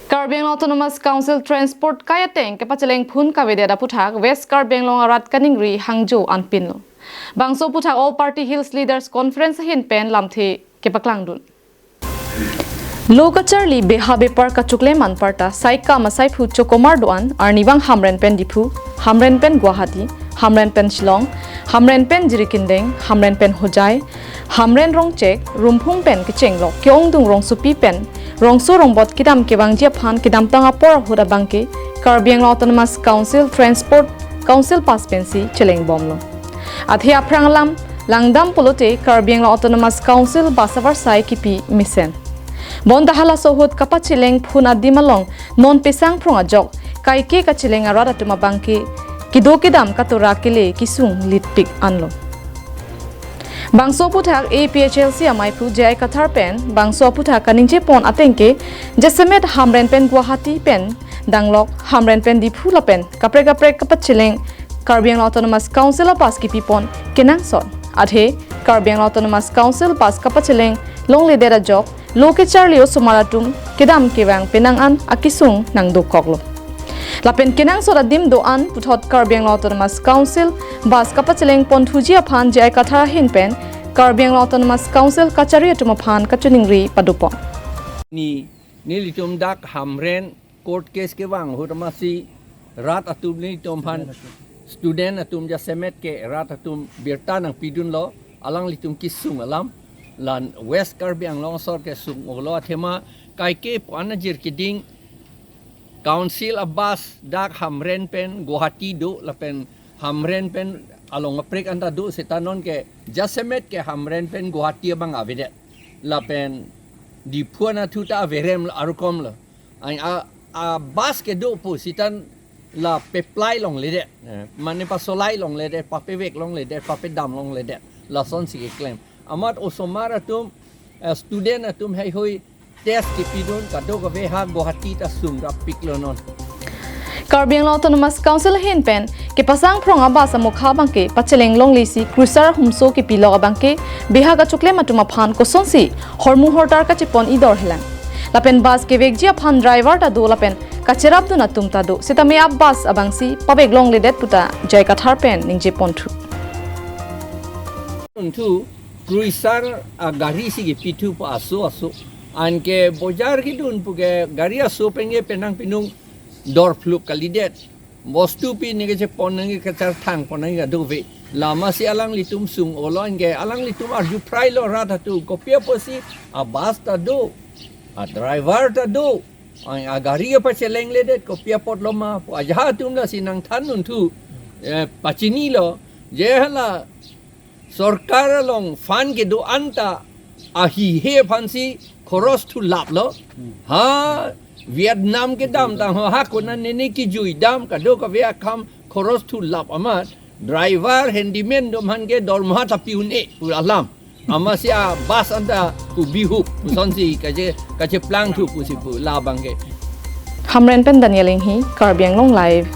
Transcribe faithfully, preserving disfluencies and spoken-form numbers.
Karbi Anglong Autonomous Council Transport kai ateng kepacheleng phun kavedet aputhak West Karbi Anglong arat kaningri hangjo anpinlo. Bangso aputhak All Party Hills Leaders Conference ahin pen lamthe kepaklangdun. Lo kacharli beha bepar kachoklem anparta saikam asaiphu chokomar do-an arnivang Hamren pen Diphu, Hamren pen Guwahati, Hamren pen Shillong, Hamren pen Jirikindeng, Hamren pen Hojai, Hamren Rongchek, Rumphum pen kechenglok ke-ongdung rongsopi pen rongso rongbot kedam kevangji aphan kedamtang apor ahut abangke Karbi Anglong Autonomous Council Transport Council Bus pensi chelengbomlo. Athe aphrang alam langdam pulote Karbi Anglong Autonomous Council bus avarsai kipi mesen. Bonta halaso ahut kapacheleng phun adim along non pesang phrong ajok kaike kacheleng arat atum abangke kedo kedam katura kele kesung litpik anlo. Bangso aputhak A P H L C amaiphu J I Kathar pen bangso aputhak kaningjepon atengke jasemet Hamren pen Guwahati pen danglok Hamren pen Diphu lapen kaprek kaprek kapacheleng Karbi Anglong Autonomous Council abus kipipon kenangsot. Athe Karbi Anglong Autonomous Council bus kapacheleng longledet ajok lo kacharli osomar atum kedam kevang penang an akesung nangdokoklo. Lapen kenangsot adim do-an puthot Karbi Anglong Autonomous Council bus kapacheleng ponthuji aphan J I Kathar ahin pen Karbi Anglong Autonomous Council kachari atum aphan kachiningri padopon. Ni, nelitum dak Hamren court case kevang ahut amatsi rat atum nelitum aphan student atum jasemet ke rat atum birta nangpidunlo, alanglitum kesung alam, lan West Karbi Anglong asor kesung-olo athema kaike pu-an ajir keding Council abus dak Hamren pen Guwahati do lapen Hamren pen along aprek anta do seta nonke jasemet ke Hamren pen Guwahati abang avedet. Lapen Diphu anatthu ta averem arukomlo. Ai a, abus kedo pu seta la peplai longledet. Eh, mane pasolai longledet, papevek longledet, papedam longledet. Lasonsi keklem. Amat osomar atum, eh, student atum heihui test kipidun kadokave ha Guwahati ta sungrap piklo non. Karbi Anglong Autonomous Council ahin pen kepasang phrong abus amokha abangke pacheleng longlesi cruiser humso kipilok abangke beha kachoklem atum aphan kosonsi hormu hortar kachepon idor helang. Lapen bus kevekji aphan driver ta do lapen kacherapdun atum ta do. Sitame abus abangsi pavek longledet puta J I Kathar pen ningjeponthu. Unthu cruiser agari si kipithu pu aso aso. Anke bojar kidun puke gari aso penke penang pinung dorphluk kalidet. Bostu pi neke chepon neke kacharthang pon neke kadokave. Lama si alanglitum sung-olo anke alanglitum arju phrailo rat atum kopi apotsi abus ta do, adriver ta do, ang agari apa chelengledet kopi apotlo ma pu ajahak atum lasi nangthan unthu, eh, pachinilo je hala sorkar along fund kedo anta ahihe aphansi khoros thu laplo. Ha Vietnam kedam tang ho ha kona nene kijui dam kadokave akam khoros thu lap amat driver handyman atum aphan ke dormoha ta pi un-e pu alam. Amatsi abus anta kubi hup pusonsi kache, kacheplangthu pusi pu labangke. Hamren pen Daniel Inghi, Karbi Anglong Live,